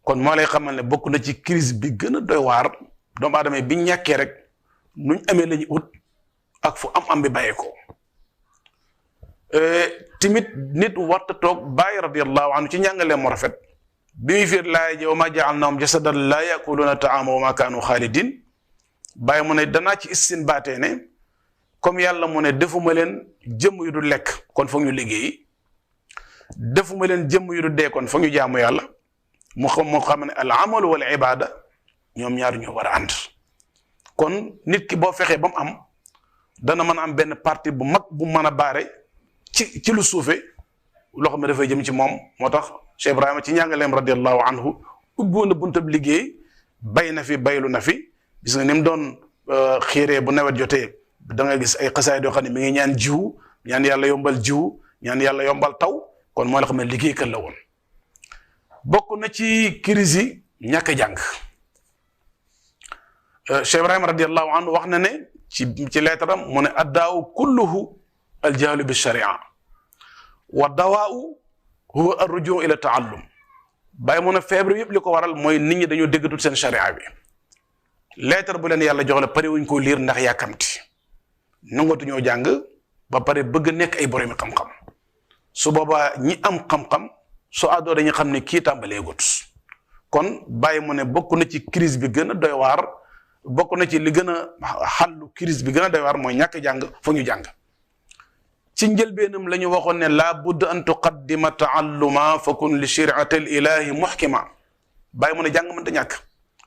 kon moo lay xamal ne bokk na ci crise bi gën a doy waar doomu aadama bi ñàkkee rek nuñ amee lañu ut ak fu am bi bàyyee ko timit nit warta toog bàyyi radiyallahu anhu ci njàngalee mu rafet bi muy fiir laay ji wa ma ja'alnahum jasadan laa yakuluna ta'ama wa ma kaanu xaalidin bàyyi mu ne danaa ci istinbaatee ne comme yàlla mu ne defuma leen jëmm yu du lekk kon foog ñu liggéey defuma leen jëmm yu du dee kon foog ñu jaamu yàlla mu xam ne al amalu wal ibada ñoom ñaar ñoo war a ànd kon nit ki boo fexee ba mu am dana mën a am benn partie bu mag bu mën a baare ci lu suufe loo xam ne dafay jëm ci moom moo tax Cheikh Ibrahima ci njàngaleem radiyallahu anhu ubboon na buntab liggéey bay na fi baylu na fi gis nga ni mu doon xiiree bu nawet jotee da nga gis ay xasaay yoo xam ne mi ngi ñaan jiwu ñaan yàlla yombal jiwu ñaan yàlla yombal taw kon moo la xam ne liggéeykat la woon bokk na ci crise yi ñàkk a jàng Cheikh Ibrahima radiyallahu anhu wax na ne ci leetaram mu ne addaawu kulluhu aljahlu bi sharia wa dawaau huwa arrujuu ila taallum bàyyi mu ne feebar yëpp li ko waral mooy nit ñi dañoo déggatul seen sharia bi leetar bu leen yàlla jox la pare wuñ koo liir ndax yàkkamti nangatuñoo jàng ba pare bëgg nekk ay boromi xam-xam su boobaa ñi am xam-xam su àddoo dañu xam ne kii tàmbaleegut kon bàyyi mu ne bokk na ci crise bi gën a doy waar bokk na ci li gën a xàllu crise bi gën a doy waar mooy ñàkk jàng foog ñu jàng ci njëlbeenam la ñu waxoon ne laa budd an tuqaddima taalluma fa kun li shariati l ilahi muhkima bàyyi mu ne jàng mënta ñàkk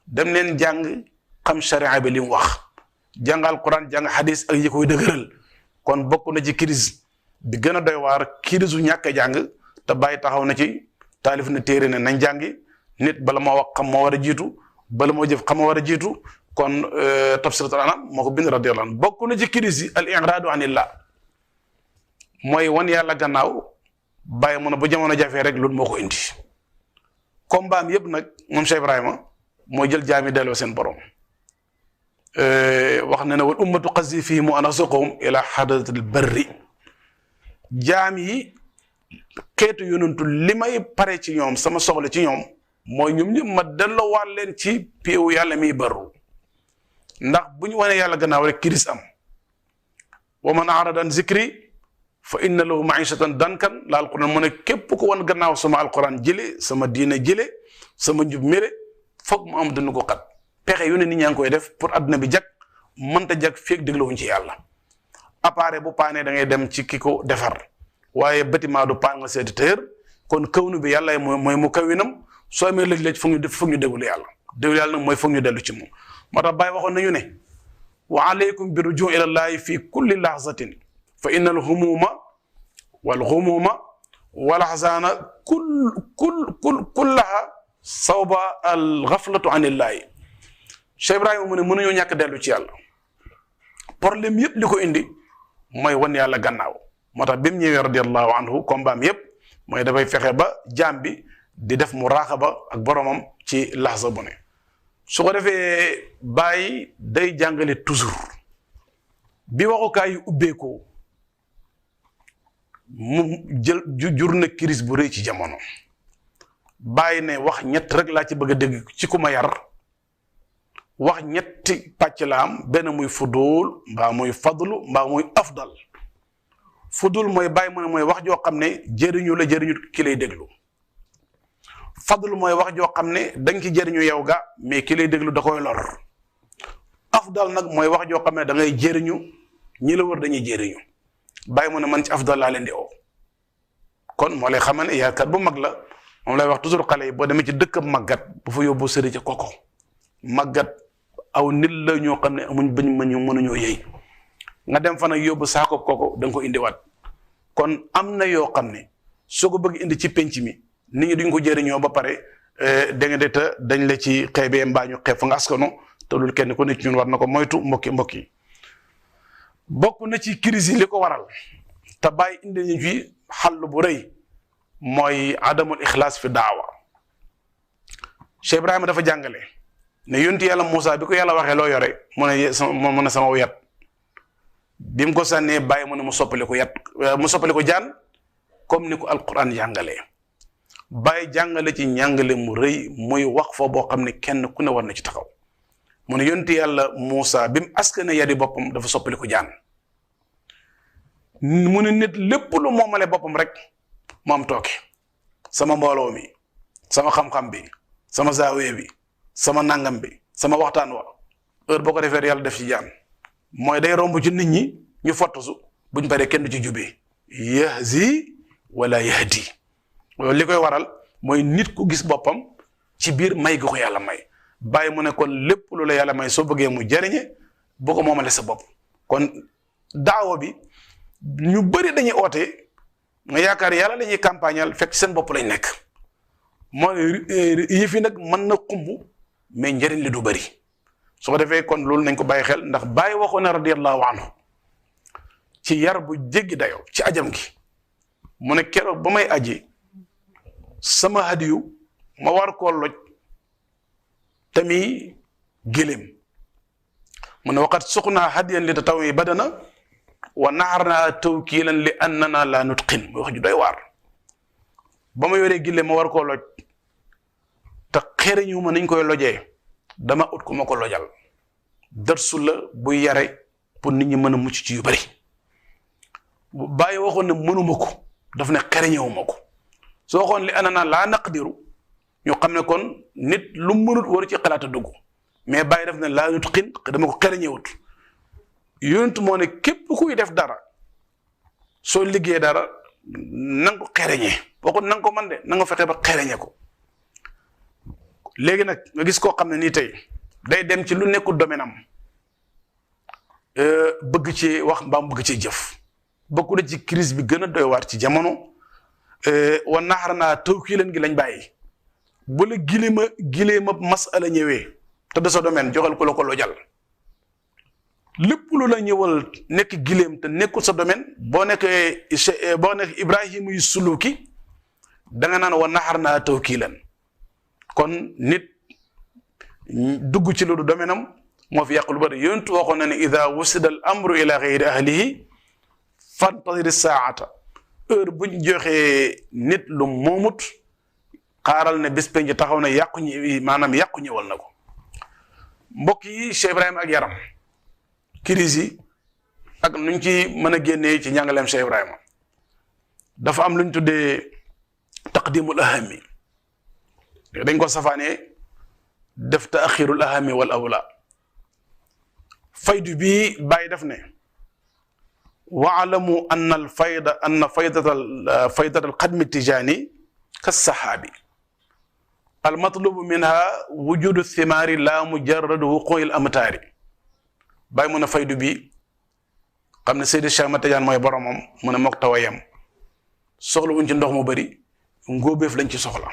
dem leen jàng xam sharia bi li mu wax jàngal quran jàng hadis ak yi koy dëgëral kon bokk na ci crise bi gën a doy waar crise u ñàkk jàng te bàyyi taxaw na ci taalif na téere ne nañ jàngi nit bala moo wax xam moo war a jiitu bala moo jëf xam moo war a jiitu kon tafsiratul anam moo ko bind radiyallahu anhu bokk na ci crise yi al i'raadu anillah mooy wan yàlla gannaaw bàyyi mu ne bu jamono jafee rek loolu moo ko indi combat am yëpp nag moom Cheikh Ibrahima mooy jël jaami delloo seen borom wax na ne wal ummatu qasdi fii mu anasuqahum ila hadratil barri jaam yi xeetu yonantu li may pare ci ñoom sama soxla ci ñoom mooy ñoom ñëpp ma delloowaat leen ci péewu yàlla miy barru ndax bu ñu wanee yàlla gannaaw rek kiris am wa man arada an zikri fa inna lahu maishatan dankan la alquran mu ne képp ko wan gannaaw sama alquran jële sama diina jële sama njub mére foog mu am dund ko xat pexe yu ne nit ñaa ngi koy def pour adduna bi jag mënta jag feeg dégluwuñ ci yàlla appareil bu paanee da ngay dem ci ki ko defar waaye bâtiment du paan nga seeti tëër kon kawnu bi yàlla mooy mu kawinam soo amee lëj-lëj foog ñu déglu yàlla nag mooy foog ñu dellu ci moom moo tax Baye waxoon nañu ne wa alaykum bi rujuu ila llahi fi kulli lahzatin fa inna al humuma wal ghumuma wal ahzana kullaha sawba al ghaflatu anillahi Cheikh Ibrahima mu ne mënuñoo ñàkk dellu ci yàlla problème yëpp li ko indi mooy wan yàlla gannaaw moo tax bi mu ñëwee radiyallahu anhu kombaam yëpp mooy dafay fexe ba jaam bi di def muraaxaba ak boromam ci lahza bu ne su ko defee Baye day jàngale toujours bi waxukaay yu ubbeekoo mu jël jur na crise bu rëy ci jamono Baye ne wax ñett rek laa ci bëgg a dégg ci ku ma yar wax ñetti pàcc la am benn muy fudul mbaa muy fadlu mbaa muy afdal fudul mooy Baye mu ne mooy wax joo xam ne jëriñu la jëriñu ki lay déglu fadlu mooy wax joo xam ne dañ ci jëriñu yow ga mais ki lay déglu da koy lor afdal nag mooy wax joo xam ne da ngay jëriñu ñi la wër dañuy jëriñu Baye mu ne man ci afdal laa leen di oo kon moo lay xamal ne yaakaar bu mag la moom lay wax toujours xale yi boo demee ci dëkkam màggat bu fa yóbbu sëri ca koko màggat aw nit la ñoo xam ne amuñ bañ mënuñoo yëy nga dem fa nag yóbbu saako koko da nga ko indiwaat kon am na yoo xam ne soo ko bëgg indi ci penc mi nit ñi duñ ko jëriñoo ba pare da nga de te dañ la ci xeebee mbaa ñu xeeb fa nga askano te loolu kenn ku ne ci ñun war na ko moytu mbokki yi bokk na ci crise yi li ko waral te Baye indi ñu fi xàll bu rëy mooy adamul ixlaas fi daawa Cheikh Ibrahima dafa jàngale ne yonti yàlla Moussa bi ko yàlla waxee loo yore mu ne sama yat bi mu ko sànnee Baye mu ne mu soppali ko jaan comme ni ko alquran jàngalee Baye jàngale ci njàngale mu rëy muy wax fa boo xam ne kenn ku ne war na ci taxaw mu ne yonti yàlla Moussa bi mu askane yadi boppam dafa soppali ko jaan mu ne nit lépp lu moomale boppam rek mu am tooke sama mbooloo mi sama xam-xam bi sama zaawiya bi sama nangam bi sama waxtaan wa heure boo ko defee yàlla def ci jaan mooy day romb ci nit ñi ñu fottasu buñ paree kenn du ci jubee yahzi wala yahdi loolu li koy waral mooy nit ku gis boppam ci biir may gi ko yàlla may Baye mu ne kon lépp lu la yàlla may soo bëggee mu jariñe boo ko moomale sa bopp kon daawa bi ñu bëri dañuy oote nga yaakaar yàlla la ñuy campagnal fekk seen bopp lañ nekk mooy yëf yi nag mën na xumb mais njëriñ li du bëri su ko defee kon loolu nañ ko bàyyi xel ndax Baye waxoon na radiyallahu anhu ci yar bu jéggi dayoo ci ajam gi mu ne keroog ba may aji sama hadiyu ma war koo loj tamit gëléem mu ne waqat suqnaa hadiyan li tatawwi badana wa naharnaa tawkiilan li annana la nutqin muy wax ju doy waar ba ma yoree gille ma war koo loj te xereñu ma nañ koy lojee dama ut ku ma ko lojal darsu la buy yare pour nit ñi mën a mucc ci yu bari bàyyi waxoon ne mënuma ko daf ne xereñewu ma ko soo waxoon li annana laa naqdiru ñu xam ne kon nit lu mënut war ci xalaat a dugg mais bàyyi def ne laa nutqin dama ko xereñewut yonent moo ne képp kuy def dara soo liggéey dara na nga ko xereñee boo ko na nga ko man de na nga fexe ba xereñe ko léegi nag nga gis koo xam ne nii tey day dem ci lu nekkul domaine am bëgg ci wax mbaam bëgg ci jëf bokku na ci crise bi gën a doy waar ci jamono wa naharnaa tawkiilan gi lañ bàyyi bu la gileema masala ñëwee te de sa domaine joxal ko la ko lojal lépp lu la ñëwal nekk gileem te nekkul sa domaine boo nekk Ibrahima yu suluki da nga naan wa naharnaa tawkiilan kon nit dugg ci lu du domaine am moo fi yàq lu bari yonent waxoon na ne ida wusida al amru ila gayri ahlihi fantaziri saata heure buñ joxee nit lu moomut xaaral ne bés penc taxaw na maanaam yàqu ñëwal na ko mbokk yi Cheikh Ibrahima ak yaram crise yi ak nuñ ci mën a génnee ci njàngaleem Cheikh Ibrahima dafa am luñ tuddee taqdimul ahami dañ ko safaanee def taaxirul ahami wal awla faydu bi bàyyi def ne waalamu anna faydat al xadmi tijaani ka saxaabi al matlubu minha wujudu thimaari la mujarradu wuqu'i al amtaari bàyyi mu ne faydu bi xam ne Seydi Cheikh Ahmad Tidiane mooy boromam mu ne mook tawayam soxla wuñ ci ndox mu bëri ngóobeef lañ ci soxla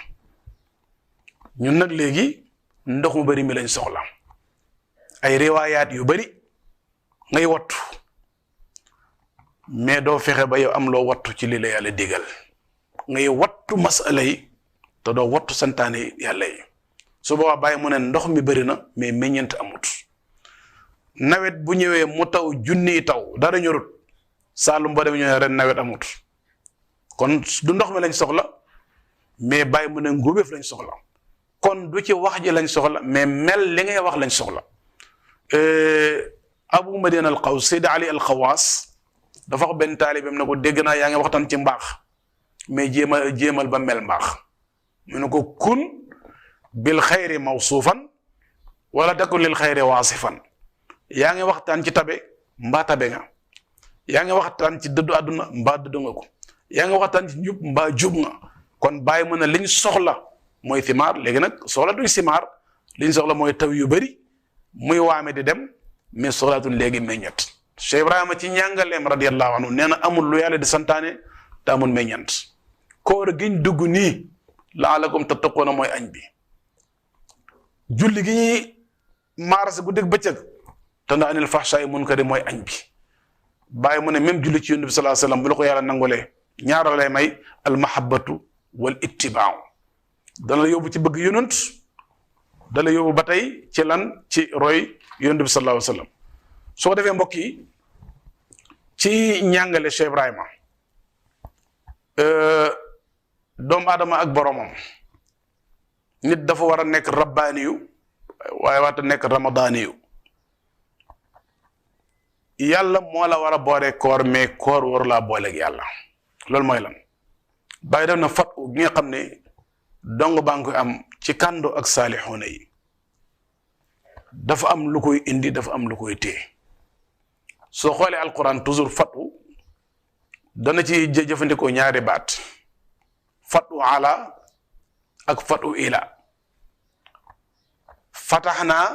ñun nag léegi ndox mu bëri mi lañ soxla ay riwaayaat yu bëri ngay wattu mais doo fexe ba yow am loo wattu ci li la yàlla digal ngay wattu masala yi te doo wattu santaane yàlla yi su boobaa bàyyi mu ne ndox mi bëri na mais meññeent amut nawet bu ñëwee mu taw junniy taw dara ñorut Saalum boo demee ñu ne ren nawet amut kon du ndox mi lañ soxla mais bàyyi mu ne ngóobeef lañ soxla kon du ci wax ji lañ soxla mais mel li ngay wax lañ soxla Abu Madina al Qaws Seydi Ali al Xawaas dafa wax benn taalibeem ne ko dégg naa yaa ngi waxtaan ci mbaax mais jéemal ba mel mbaax mu ne ko kun bil xayri mawsuufan wala takun lil xayri waasifan yaa ngi waxtaan ci tabe mbaa tabe nga yaa ngi waxtaan ci dëddu àdduna mbaa dëddu nga ko yaa ngi waxtaan ci njub mbaa jub nga kon bàyyi mu ne liñ soxla mooy simaar léegi nag soxla duñ simaar liñ soxla mooy taw yu bëri muy waame di dem mais soxlaatul léegi meññet Cheikh Ibrahima ci njàngaleem radiyallahu anhu nee na amul lu yàlla di santaane te amul meññent koor giñ dugg nii laalakum tattaquuna mooy añ bi julli gi ñuy maarase guddeeg bëccëg te na anil fahshaa'i munkari mooy añ bi bàyyi mu ne même julli ci yonent bi sallallahu alayhi wasallam bu la ko yàlla nangulee ñaara lay may al mahabbatu wal ittibaaw dana la yóbbu ci bëgg yonent da la yóbbu ba tey ci lan ci roy yonent bi sallallahu alayhi wasallam soo defee mbokk yi ci njàngale Cheikh Ibrahima doomu aadama ak boromam nit dafa war a nekk rabbaaniyu waaye waata nekk ramadaaniyu yàlla moo la war a boole koor mais koor waru laa booleeg yàlla loolu mooy lan bàyyi def na fat gi nga xam ne dong baa ngi koy am ci kàndo ak saalixuuna yi dafa am lu koy indi dafa am lu koy téye soo xoolee alquran toujours fatu dana ci jëfandikoo ñaari baat fatu ala ak fatu ila fatax naa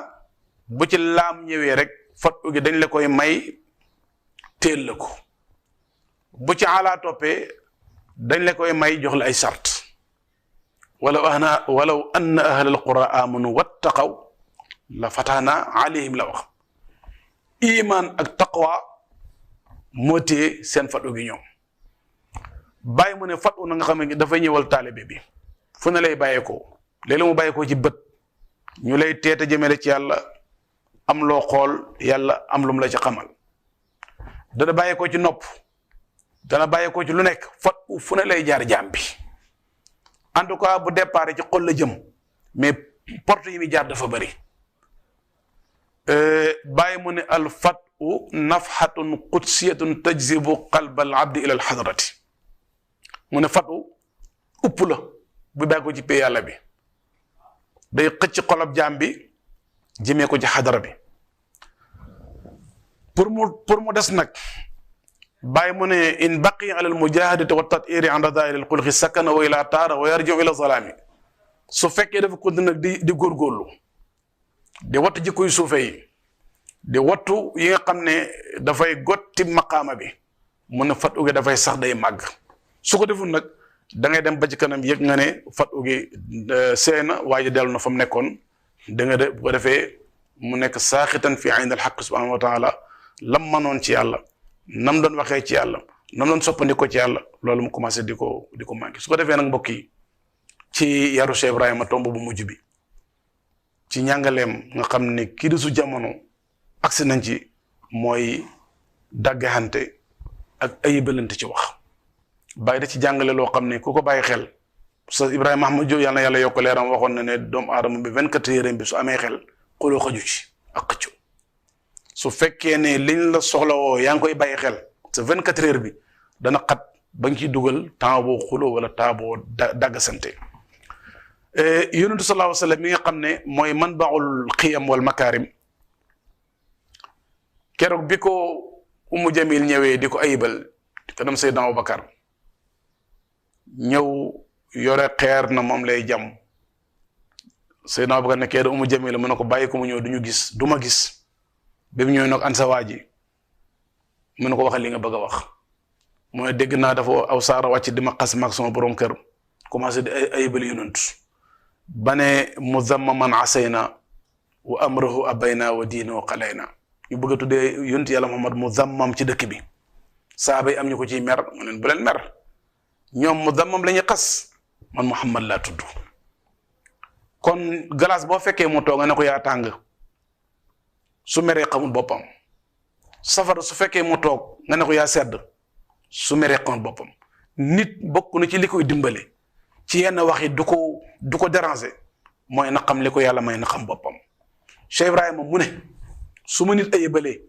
bu ci laam ñëwee rek fatu gi dañ la koy may teel la ko bu ci ala toppee dañ la koy may jox la ay sart walaw anna ahlal qura amanu wattaqaw la fataxna alayhim la wax iman ak taqwa moo téye seen fatu gi ñoom bàyyi mu ne fatu na nga xam ne dafay ñëwal taalibe bi fu ne lay bàyyeekoo léeg-léeg mu bàyyeekoo ci bët ñu lay teeta jëmele ci yàlla am loo xool yàlla am lum la ci xamal dana bàyyi ko ci nopp dana bàyyi ko ci lu nekk fat fu ne lay jaar jaam bi en tout cas bu départ ci xol la jëm mais porte yi muy jaar dafa bëri bàyyi mu ne al fatu nafhatun qudsiyatun tajzibu qalba al abdi ila al hadrati mu ne fatu upp la bu bàyyi ko ci pay yàlla bi day xëcc xolab jaam bi jëmee ko ci xadara bi pour mu des nag bàyyi mu ne in baqi ala al mujahadati wa tatiri an radail al xulqi sakana wa ila taara wa yarjiu ila zalaami su fekkee dafa continue nag di góorgóorlu di wattu jikko yu suufe yi di wattu yi nga xam ne dafay gotti maqaama bi mu ne fatu gi dafay sax day màgg su ko deful nag da ngay dem ba ci kanam yëg nga ne fatu gi seey na waaye dellu na fa mu nekkoon da nga bu ko defee mu nekk saaxitan fi ayn al xaq subhanahu wa taala lam manoon ci yàlla nam doon waxee ci yàlla nam doon soppandiko ci yàlla loolu mu commencé di ko manqué su ko defee nag mbokk yi ci yaru Cheikh Ibrahima tomb bu mujj bi ci njàngaleem nga xam ne kii di su jamono agsi nañ ci mooy daggaxante ak ayibalante ci wax bàyyi da ci jàngale loo xam ne ku ko bàyyi xel sa Ibrahima Ahmad Diop yàlla na yàlla yokk leeram waxoon na ne doomu aadama bi 24 heures bi su amee xel xuloo xaju ci ak xëccu su fekkee ne liñ la soxla woo yaa ngi koy bàyyi xel sa 24 heures bi dana xat ba nga ciy dugal temps boo xuloo wala temps boo daggasante yonentu sallallahu alayhi wa sallam mi nga xam ne mooy manbaul xiyam wal makaarim keroog bi ko Umu Jamil ñëwee di ko ayibal kanam Seydina Abubakar ñëw yore xeer na moom lay jam Seydina Abubakar ne kee da Umu Jamil mu ne ko bàyyi ko mu ñëw du ñu gis du ma gis bi mu ñëw nag an sa waa ji mu ne ko waxal li nga bëgg a wax mooy dégg naa dafa aw saara wàcc di ma xas maag sama borom kër commencé di ayibal yonent ba ne muzammaman asayna wa amrahu abayna wa diinahu qalayna ñu bëgg a tuddee yonent yàlla Muhammad muzammam ci dëkk bi saaba yi am ñu ko ciy mer mu leen bu leen mer ñoom muzammam la ñuy xas man Muhammad laa tudd kon glace boo fekkee mu toog nga ne ko yaa tàng su meree xamul boppam safara su fekkee mu toog nga ne ko yaa sedd su meree xamul boppam nit bokk na ci li koy dimbale ci yenn wax yi du ko déranger mooy na xam li ko yàlla may na xam boppam Cheikh Ibrahima mu ne su ma nit ayibalee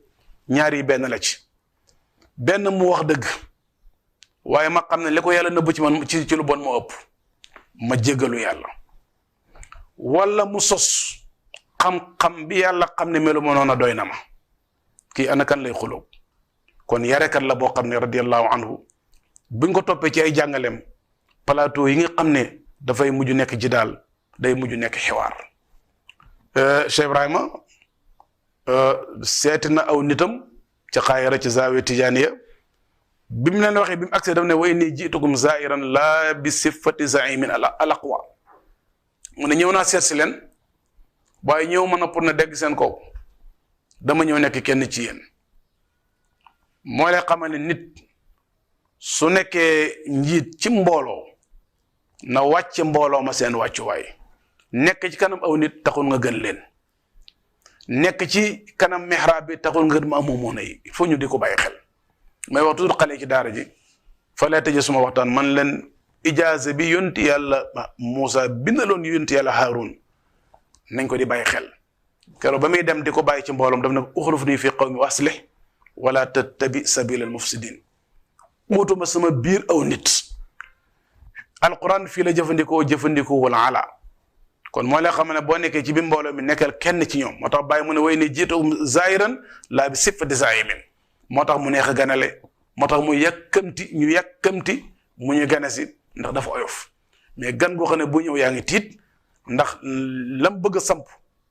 ñaar yi benn la ci benn mu wax dëgg waaye ma xam ne li ko yàlla nëbb ci man ci lu bon moo ëpp ma jéggalu yàlla wala mu sos xam-xam bi yàlla xam ne melu ma noona doy na ma kii ana kan lay xuloo kon yarekat la boo xam ne radiyallahu anhu buñ ko toppee ci ay jàngaleem plateau yi nga xam ne dafay mujj nekk ji daal day mujj nekk xiwaar Cheikh Ibrahima seeti na aw nitam ca xaayara ci zaawiya tijaaniya bi mu leen waxee bi mu agsee daf ne wa inni jiitukum zairan laa bi sifati zaimin al aqwa mu ne ñëw naa seet si leen waaye ñëw mën a pour na dégg seen kaw dama ñëw nekk kenn ci yéen moo lay xamal ne nit su nekkee njiit ci mbooloo na wàcc mbooloo ma seen wàccuwaay nekk ci kanam aw nit taxul nga gën leen nekk ci kanam mihrab bi taxul nga ma amoo yi il faut ñu di ko bàyyi xel may wax toujours xale ci daara ji fa lay tëjee suma waxtaan man leen ijaaza bi yonti yàlla Moussa bindaloon yonti yàlla Haarun nañ ko di bàyyi xel keroog ba muy dem di ko bàyyi ci mbooloom daf ne uxluf nii fi qawmi wa aslih wala tattabi sabila al mufsidin mootuma sama biir aw nit alquran fii la jëfandikoo wala ala kon moo lay xam ne boo nekkee ci bi mbooloo mi nekkal kenn ci ñoom moo tax bàyyi mu ne way ne jiitahum zaahiran laa bi sifati zaahimin moo tax mu neex a ganale moo tax mu yàkkamti mu ñu gane si ndax dafa oyof mais gan goo xam ne bu ñëw yaa ngi tiit ndax lam bëgg a samp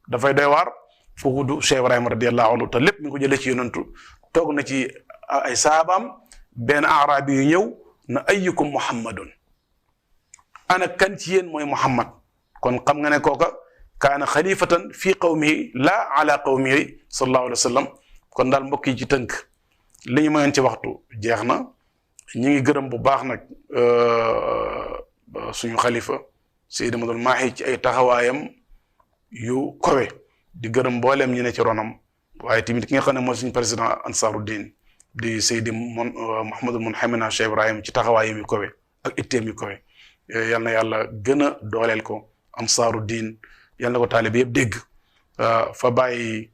dafay doy waar foofu du Cheikh Ibrahima radiyallahu anhu te lépp mi ngi ko jëlee ci yonantu toog na ci ay saabaam benn arabi yu ñëw na ayyukum muhammadun ana kan ci yéen mooy muhammad kon xam nga ne kooka kaana xalifatan fii qawmihi laa ala qawmihi sallallahu alayhi wa sallam kon daal mbokk yi ci tënk li ñu mayoon ci waxtu jeex na ñu ngi gërëm bu baax nag suñu xalifa Seydi Madul Maahi ci ay taxawaayam yu kowe di gërëm mbooleem ñi ne ci ronam waaye tamit ki nga xam ne mooy suñu président Ansaruddin di Seydi Mouhamadul Munhamina Cheikh Ibrahim ci taxawaayam yu kowe ak itteem yu kowe yal na yàlla gën a dooleel ko Ansaruddin yal na ko taalibe yëpp dégg fa bàyyi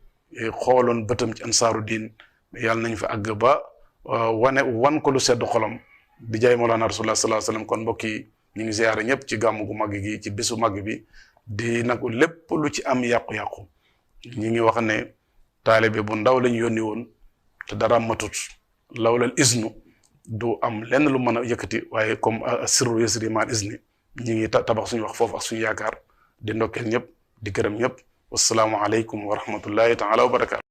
xooloon bëtam ci Ansaruddin yàlla nañ fa àgg ba wan ko lu sedd xolam di jaay Mawlana Rasulullah sallallahu alayhi wasallam kon mbokk yi ñu ngi ziyaare ñëpp ci gàmmu gu màgg gi ci bésu màgg bi di nag lépp lu ci am yàqu-yàqu ñi ngi wax ne taalibe bu ndaw lañu yónni woon te dara matut lawlal isnu du am lenn lu mën a yëkkati waaye comme sirru yasri mal isni ñi ngi tabax suñu wax foofu ak suñu yaakaar di ndokkeel ñëpp di gërëm ñëpp wassalaamu aleykum wa rahmatullahi taala wa barakatu